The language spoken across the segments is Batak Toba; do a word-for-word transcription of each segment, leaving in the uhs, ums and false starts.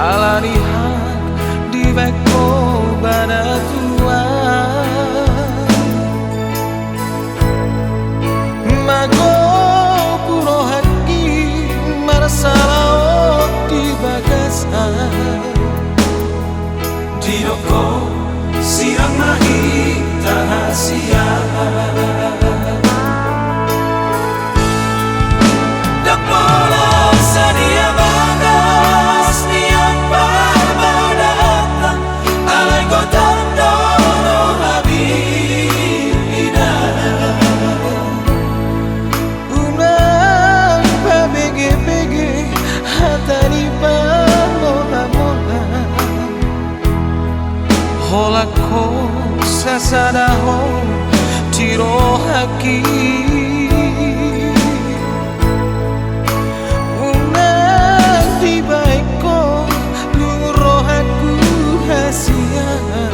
Alani hak dibaen ho bana Tuhan, magogo rohangki marsalahon di bagasan. Didok ho sirang ma hita hasian. Ndang pola sadia bagas ni ampara badata, alai godang do rohami, inang. Unang pabegebege hata ni pamolamola. Holan ho sasada ho di rohangki. Unang dibaen ho lungun rohangku hasian.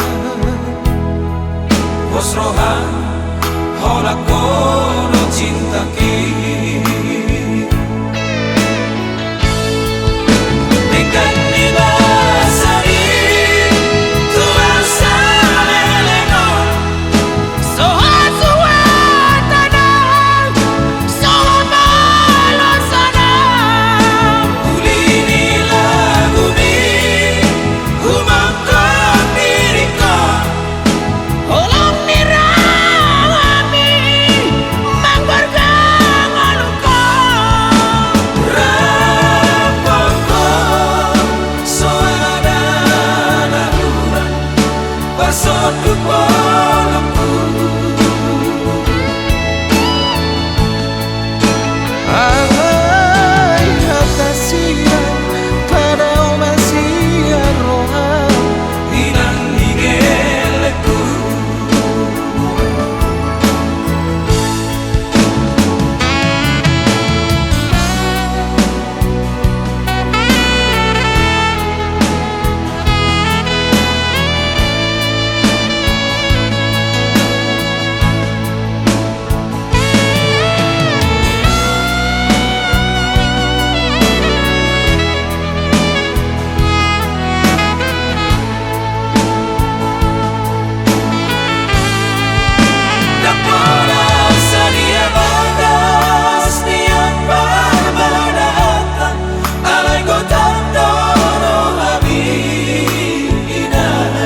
Pos roham, holan ho do cintangki. Denggan ni basa i, Tuhan saleleng on. Sohot suhut tanang, sohot molo sonang. Uli ni lagumi, humongkop diringkot. Holong ni rohami, manggorgong ngolungkop. Rap ho, soada na hurang, pasonduk holongku. Alai hata sian, padao ma sian roham, inang ni gellengku. Ndang pola sadia bagas ni ampara badata, alai godang do rohami, inang.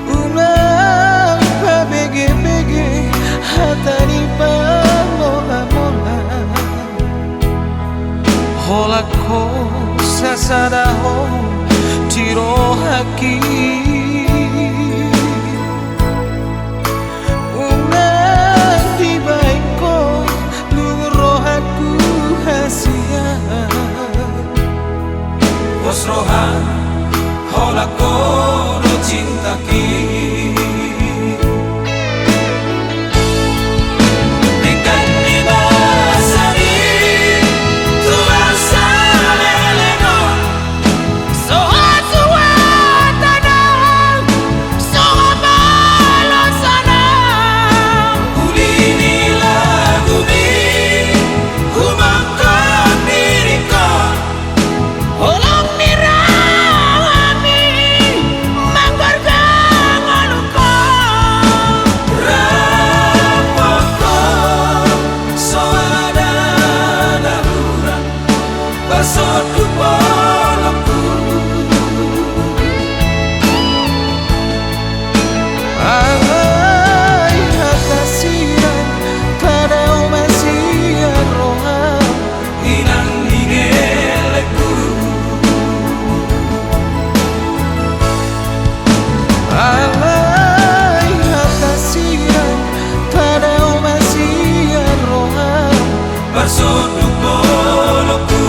Unang pabegebege hata ni pamolamola. Holan ho sasada ho di rohangki. Unang dibaen ho lungun rohangku hasian. Pos roham, holan ho do cintangki. Denggan ni basa i, Tuhan saleleng on. Sohot suhut tanang, sohot molo sonang. Uli ni lagumi, humongkop diringkot. Holong ni rohami, manggorgong ngolungkop. Rap ho, soada na hurang, pasonduk holongku. Alai hata sian, padao ma sian roham, inang ni gellengku. Alai hata sian, padao ma sian roham, pasonduk holongku.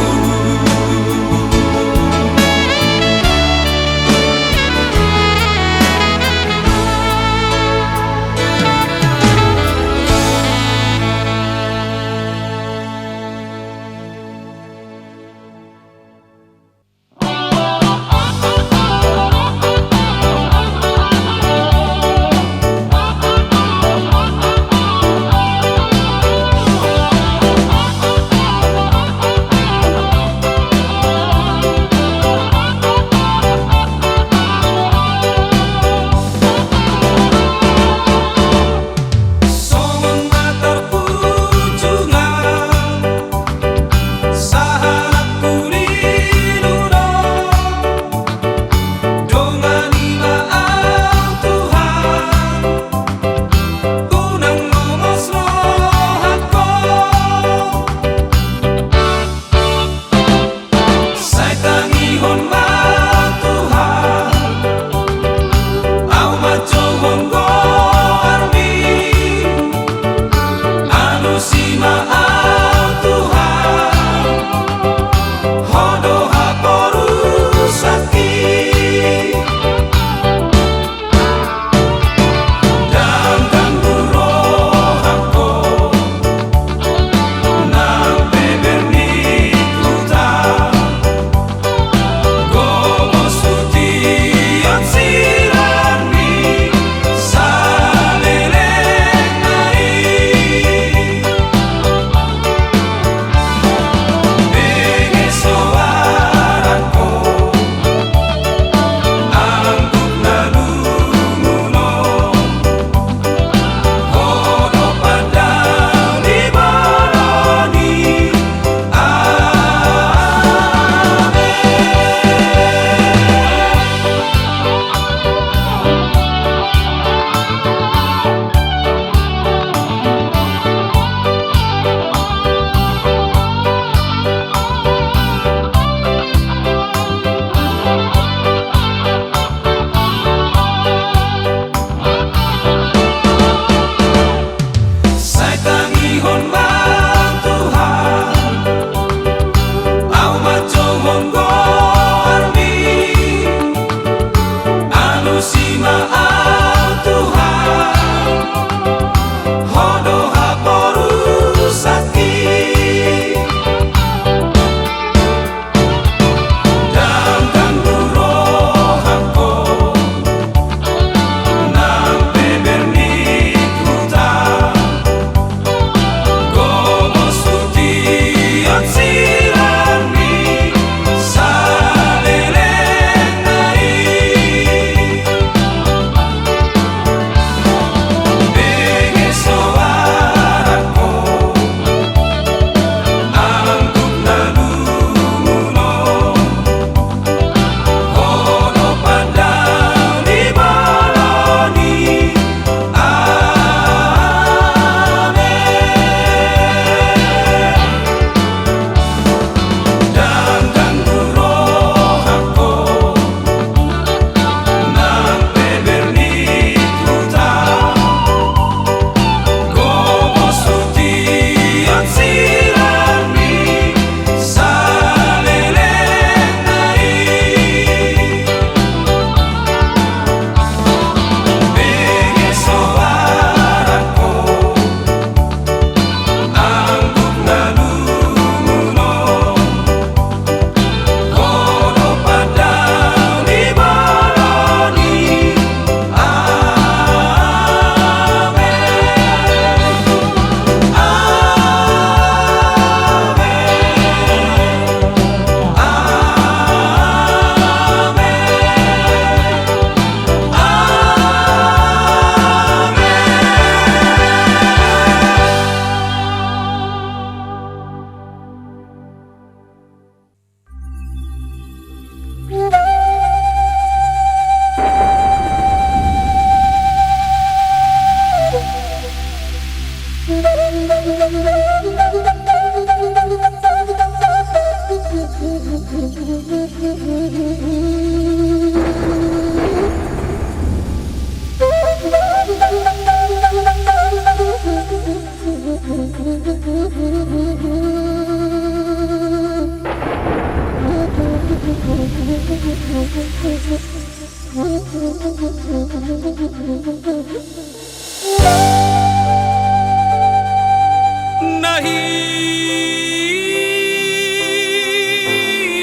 Na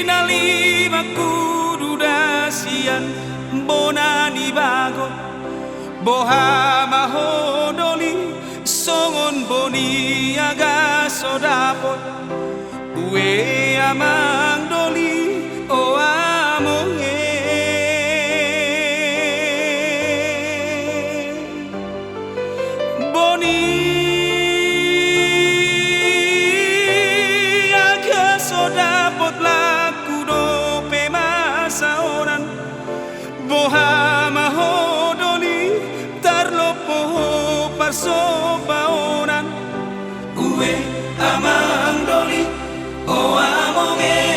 hinalima kudu da sian bona ni bagot. Boha ma ho doli songon boni aga so dapot. Ue amang doli, o among e. Boni aga so dapot laku dope masa onan. Boha ma ho doli tarlompo ho parsombaonan. Ue amang doli, o among e.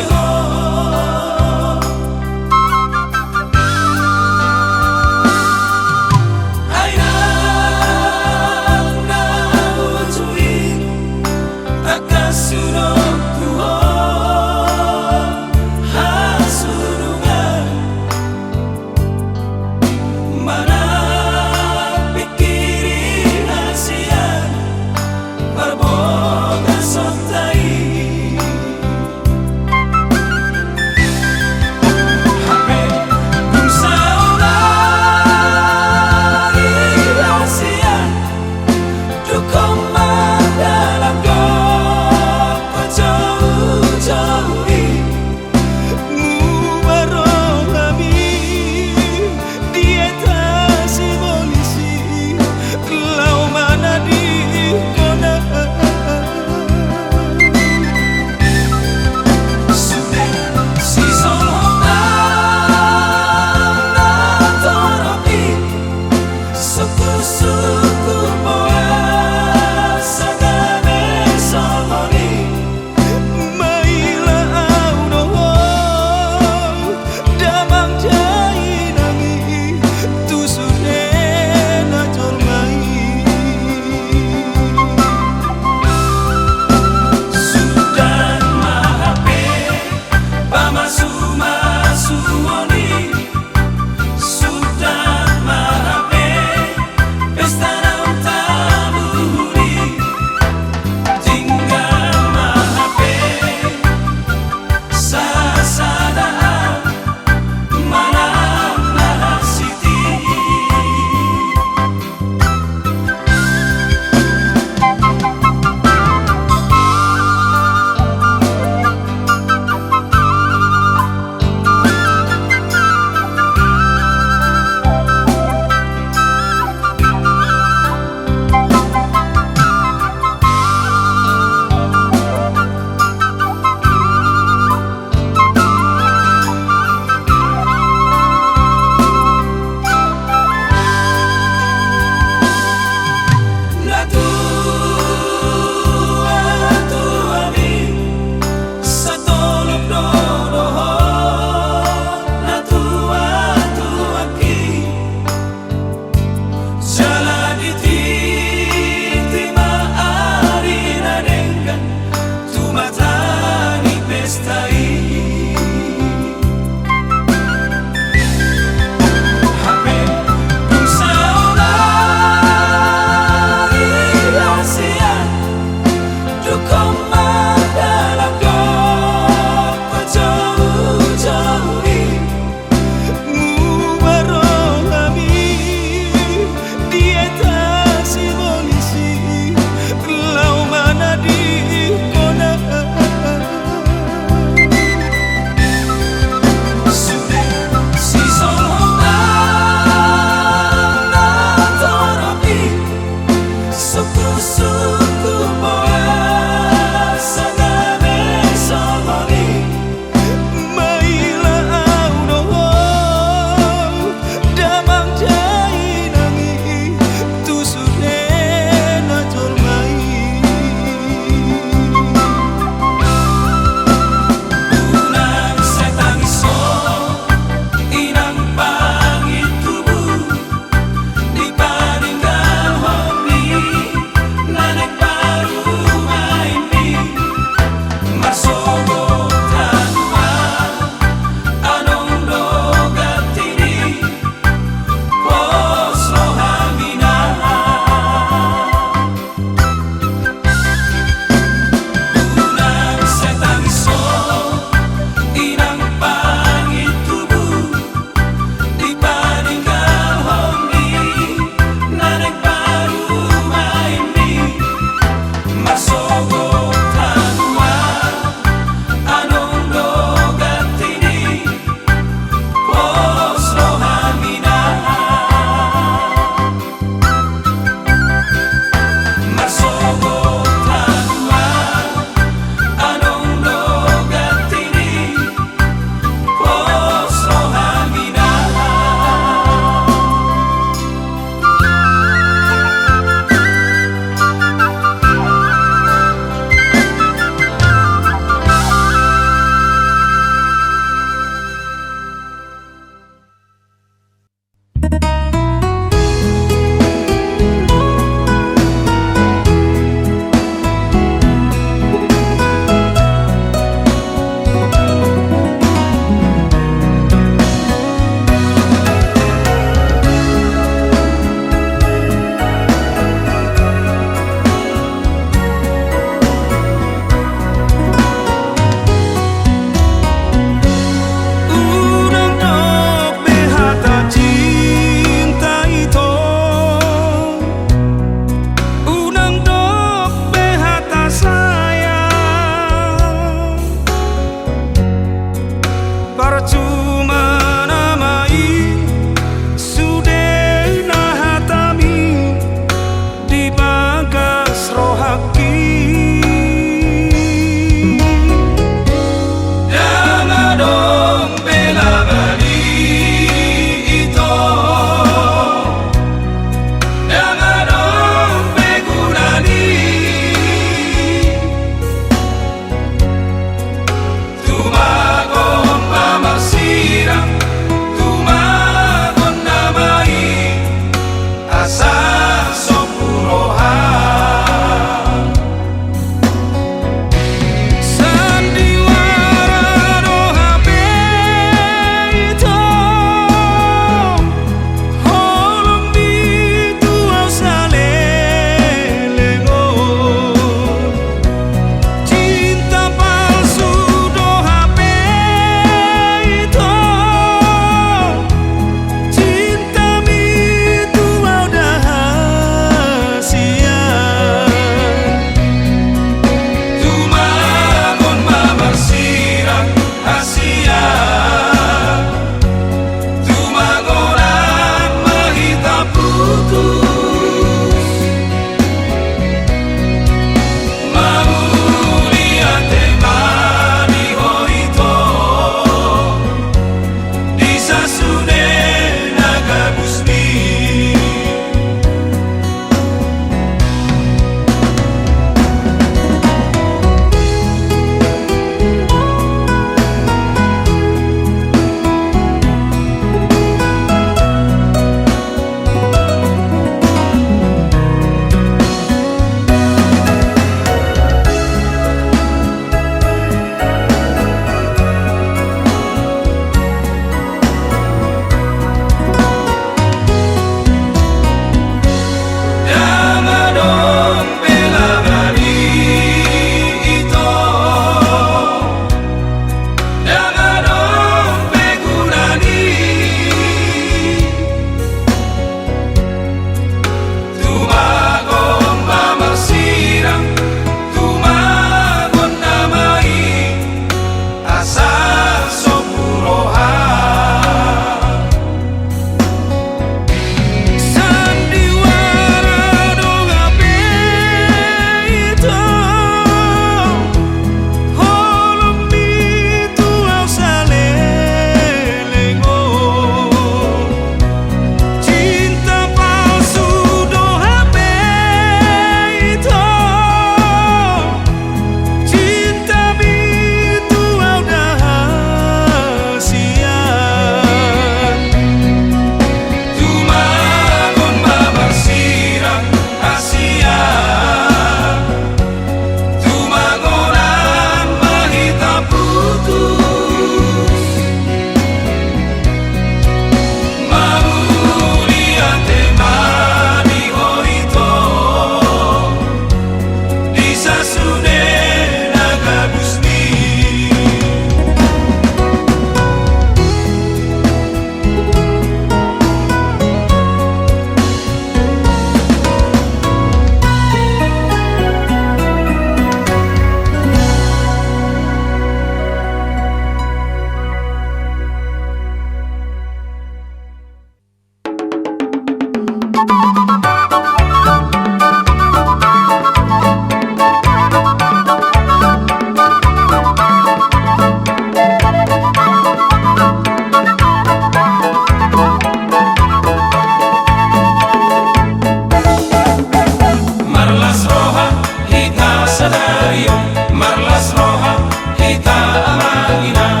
hita amang inang.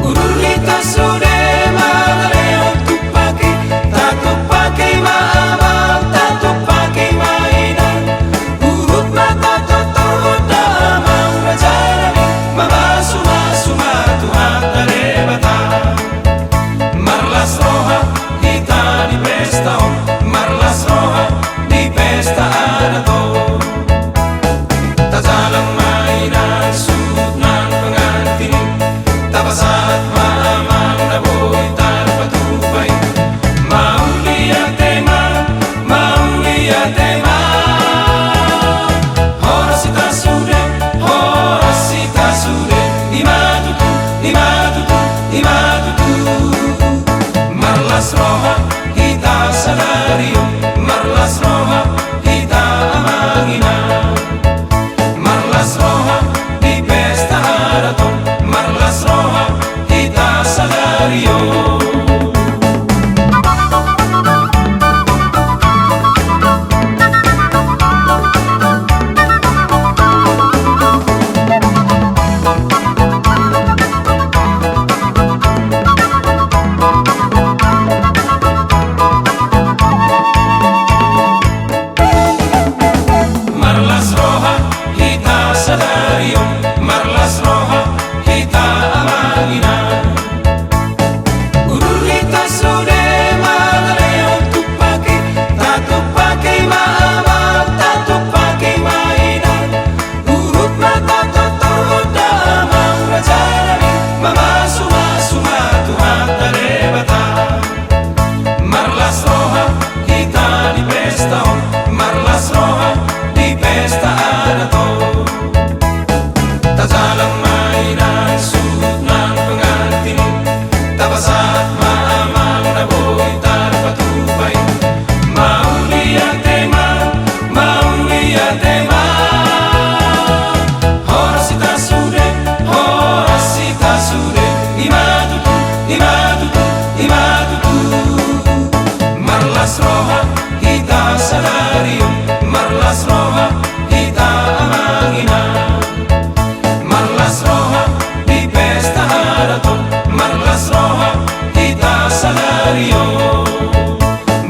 Udur hita sude mangalehon tumpak i, tatumpak i ma amang, tatumpak i ma inang. Huhut ma tatortorhon da amang raja nami, mamasumasu ma Tuhanta Debata. Marlas roha hita di pesta on, marlas roha di pesta adat on. Tajalang ma inang suhut nang pengantin i, tapasahat ma amang na boi tarpatupa i. Mauliate ma, mauliate ma. Horas hita sude, horas hita sude. I ma tutu, i ma tutu, i ma tutu. Marlas roha hita sadari on, marlas roha hita amang inang. Marlas roha di pesta adat on, marlas roha hita sadari on. Marlas roha hita sadari on, marlas roha hita amang inang. Udur hita sude mangalehon tumpak i, tatumpak i ma amang, tatumpak i ma inang. Huhut ma tatortorhon da amang raja nami, mamasumasu ma Tuhanta Debata. Marlas roha hita di pesta on, marlas roha di pesta adat on. Tajalang ma inang suhut nang pengantin i, tapasahat ma amang na boi tarpatupa i. Mauliate ma, mauliate ma. Horas hita sude, horas hita sude. I ma tutu, i ma tutu, i ma tutu. Marlas roha hita sadari on, marlas roha hita amang inang. Marlas roha di pesta adat on, marlas roha hita sadari on.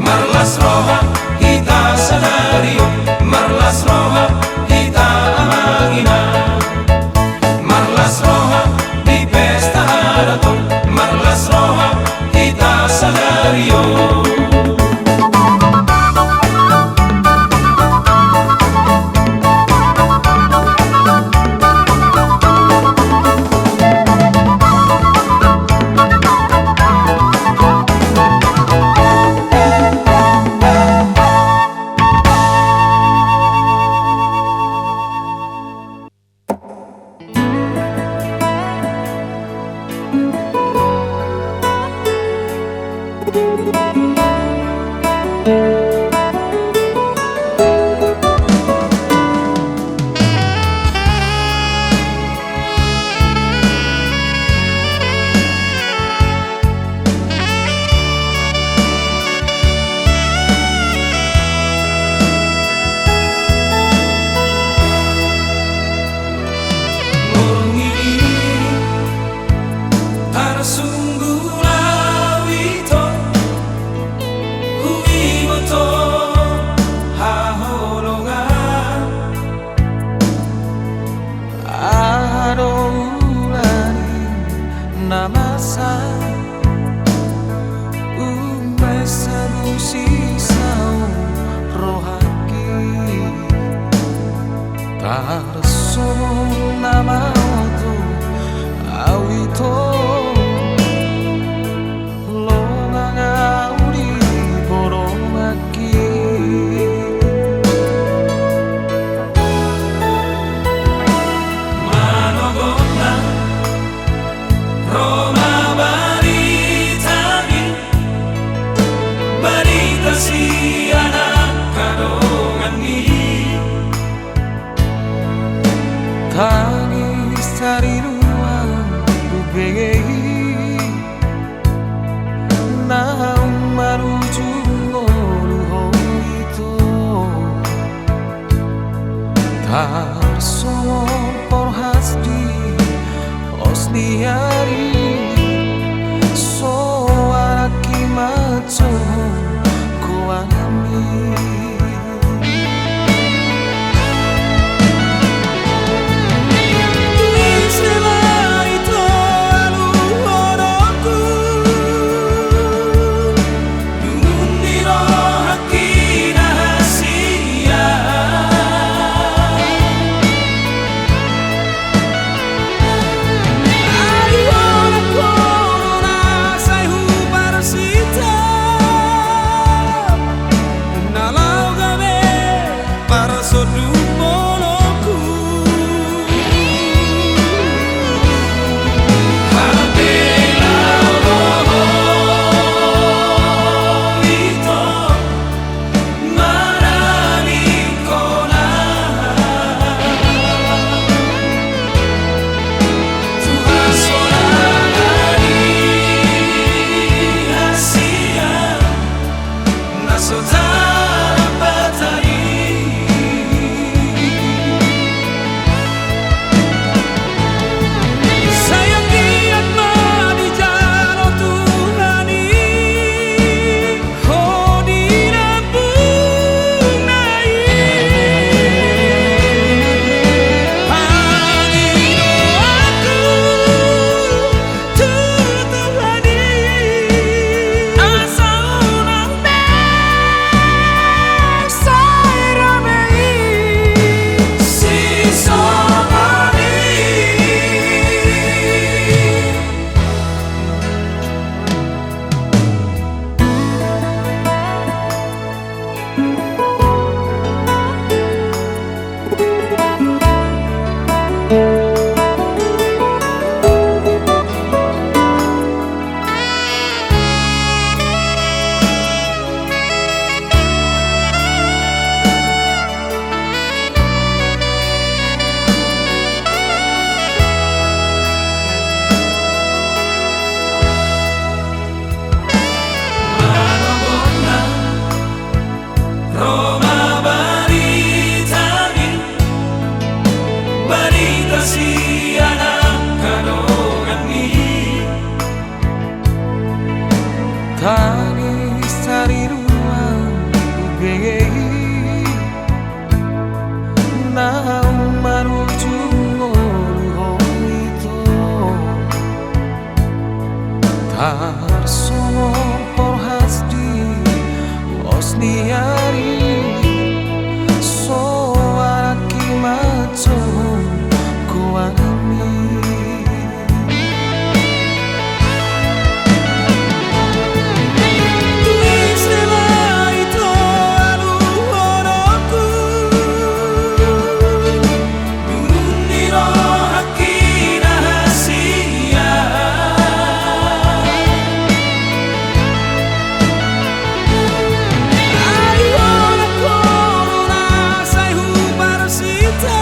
Marlas roha hita sadari on, marlas roha hita amang inang. Marlas roha di pesta adat on, marlas roha hita sadari on. Borngin i tarsungkun au ito, huiboto haholongan. Aha do ulaon i na masa, umbahen sabusi saur rohangki. Tarsongon na maoto au ito, longang au di poronangki. Manogot na ro ma barita i, barita sian angka dongan i. Tangis tariluan hubege i, naung marujung ngolu ho ito. Tarsongon porhas ni ari, so alak i manjou goarmi. Ise ma ito aluhononku, dung di rohangki na hasian. Aluhononku na sai huparsinta, na laho gabe parsonduk bolongku. Hape laho ito manangihon na tu hasonangan ni hasian na so tarpatari. Sai anggiat ma dijalo Tuhan i ho di lambungna i. Pangidoanku tu Tuhan i, asa unang be sai rame i sisongon i. Ro ma barita ni, barita sian angka dongan ni. Tangis sari dua be i, naung marujung ngolu ho ito. Tarsongon porhas di pos ni ari, so alak i manjou goarmi. Ise ma ito aluhononku, dung di rohangki na hasian. Aluhononku na sai huparsinta,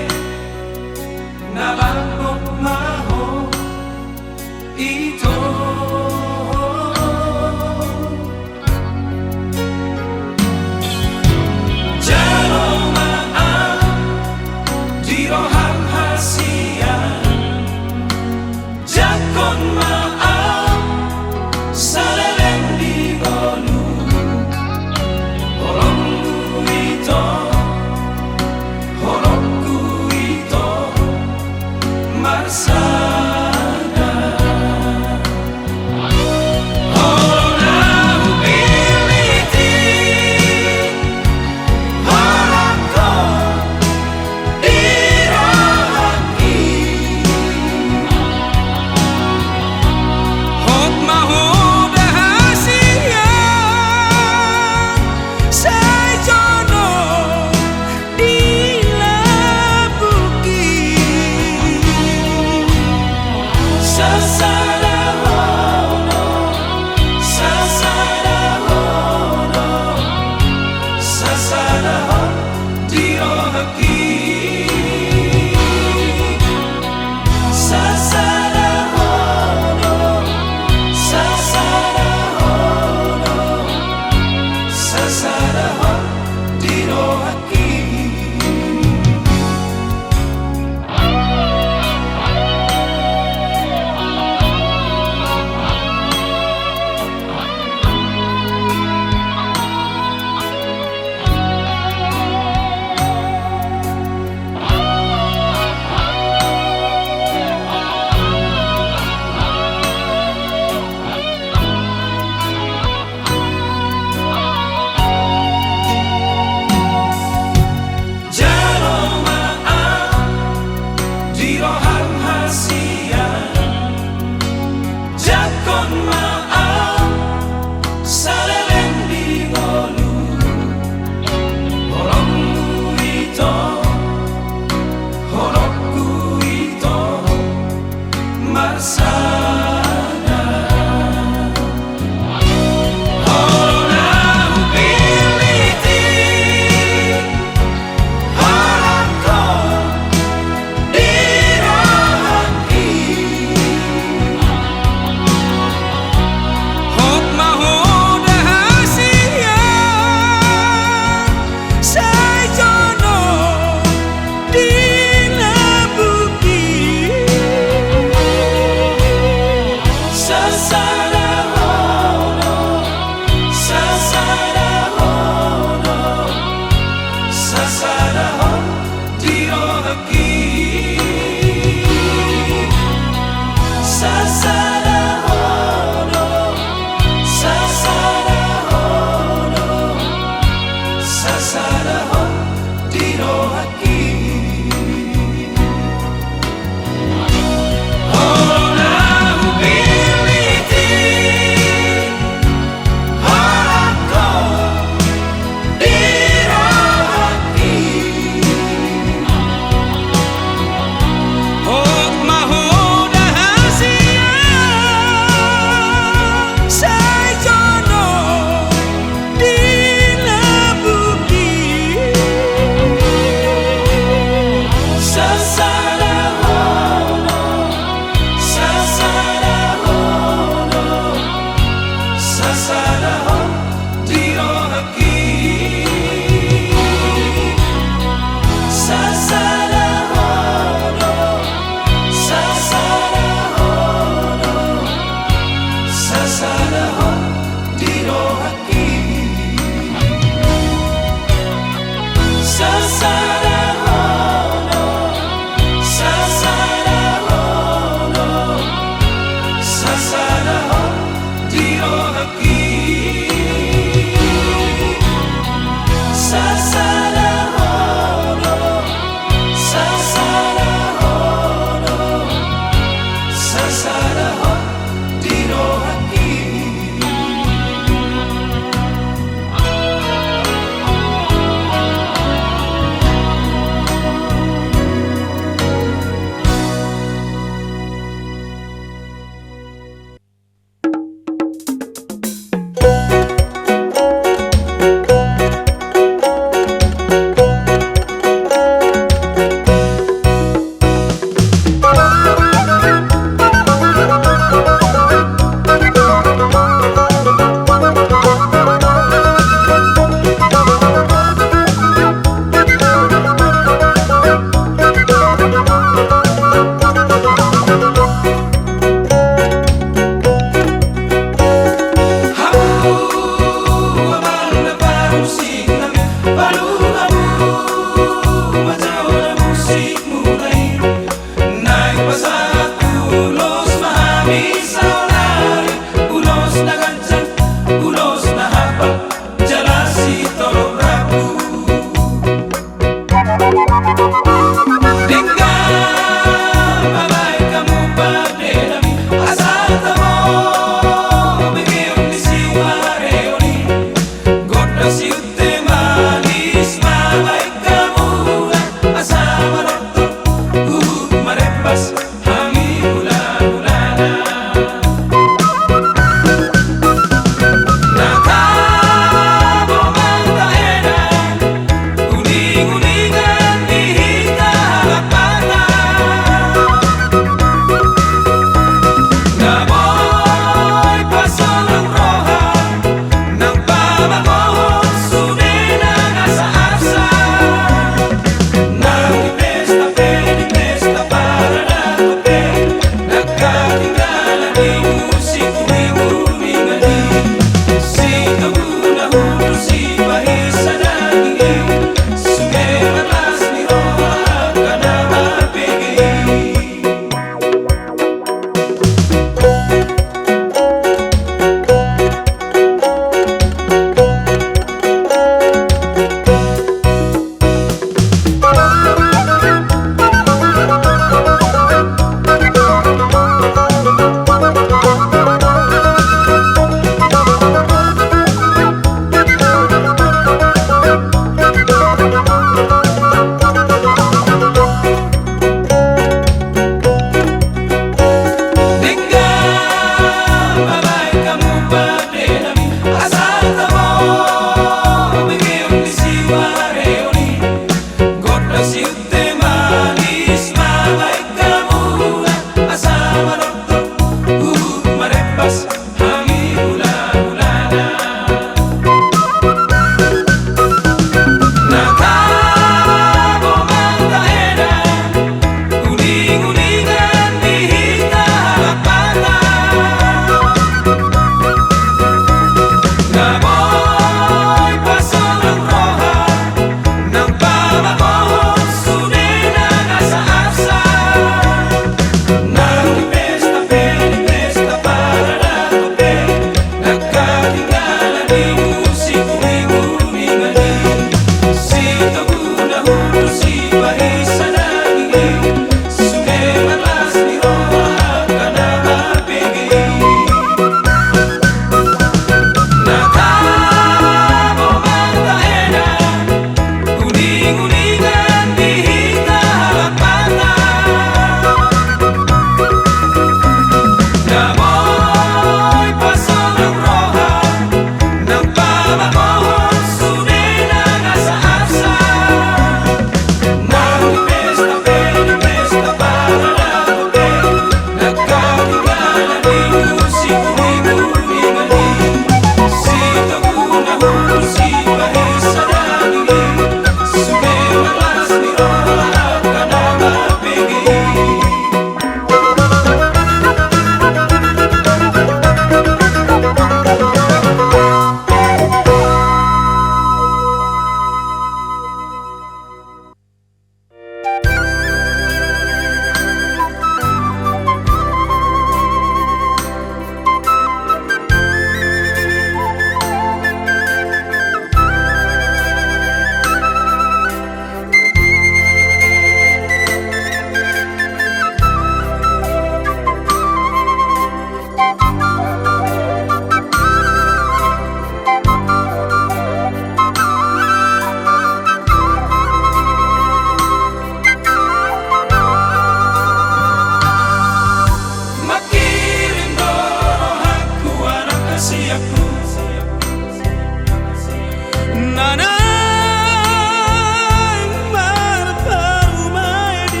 Na naeng marparumaen i.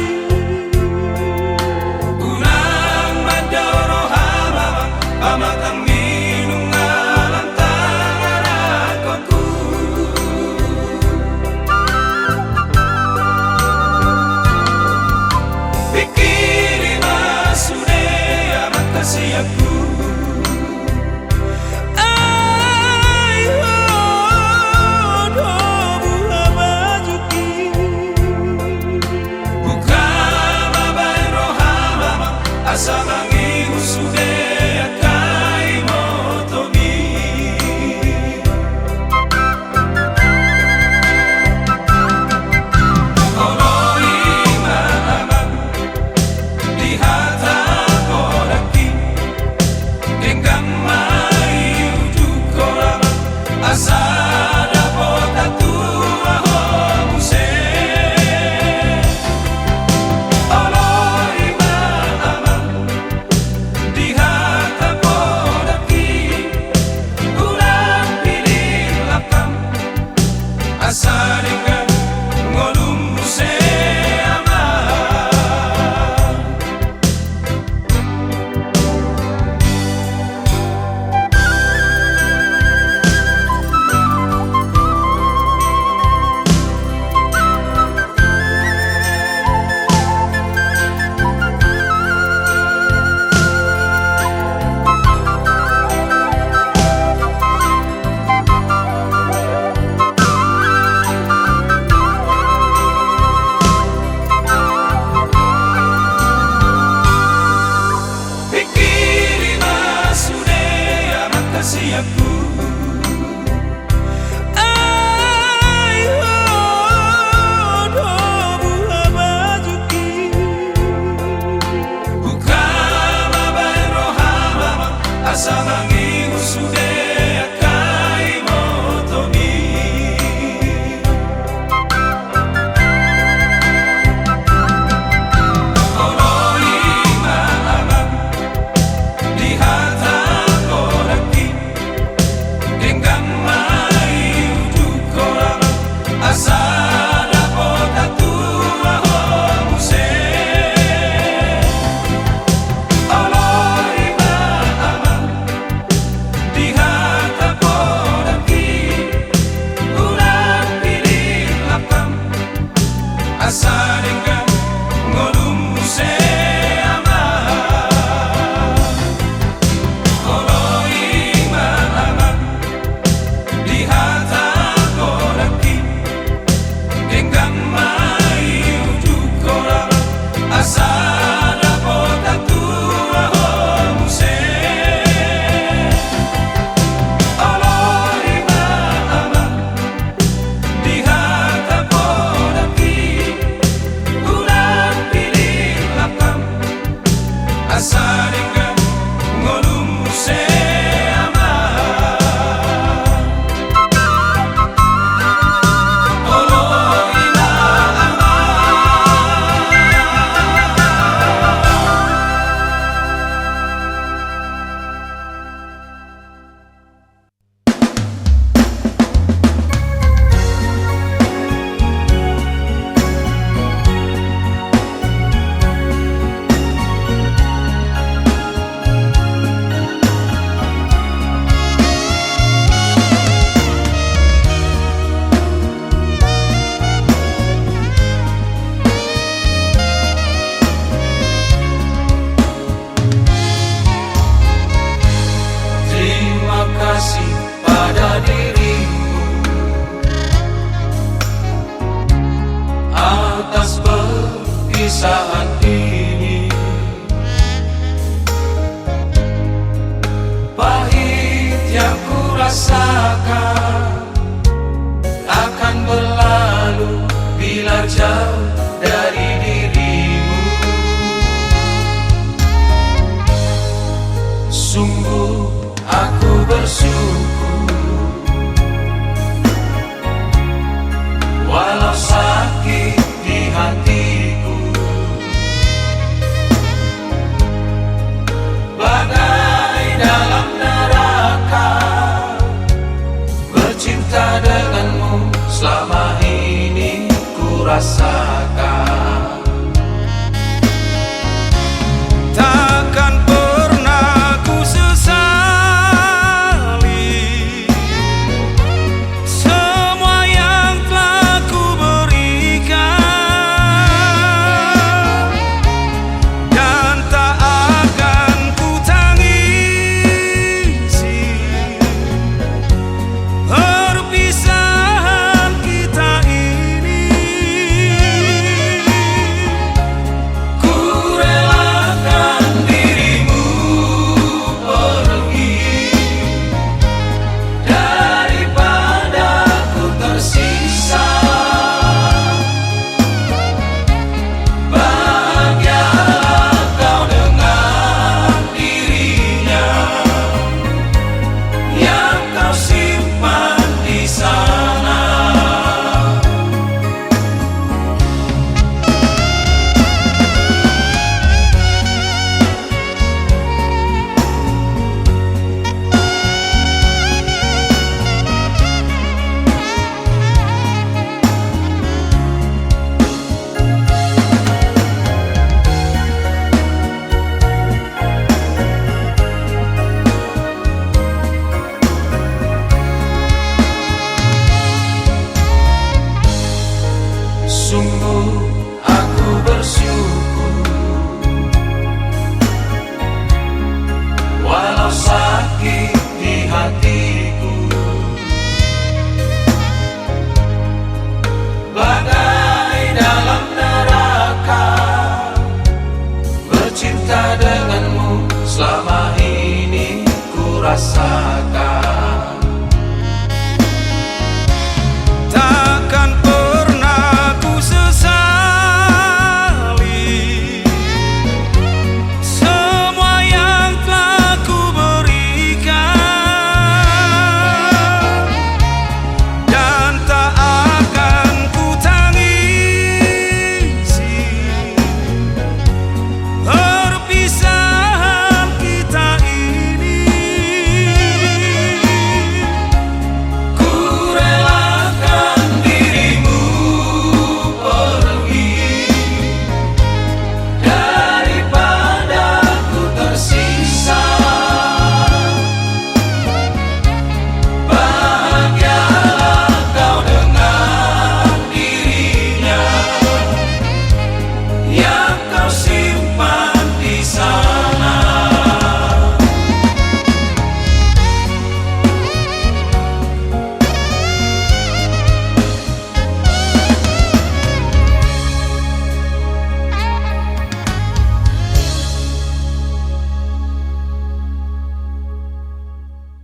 Unang mandao roham, Amang, pamatangmi nunga lantang arangonku. Pingkiri ma sude, Amang, hasianku. Ai ho do buha bajungki. Buka ma baen roham, Amang, asa mangihut sude angka ibotomi. Oloi ma, Amang, di hata godangki. Denggan ma i ujungkon, Amang, asa dapotan tua ho muse. Oloi ma, Amang, di hata godangki. Unang pillit langkam, asa denggan ngolum muse, Amang. Pingkiri ma sude, Amang, hasianku. Ai ho do buha bajungki. Buka ma baen roham, Amang, asa mangihut sude angka ibotomi. Oloi ma, Amang, di hata godangki.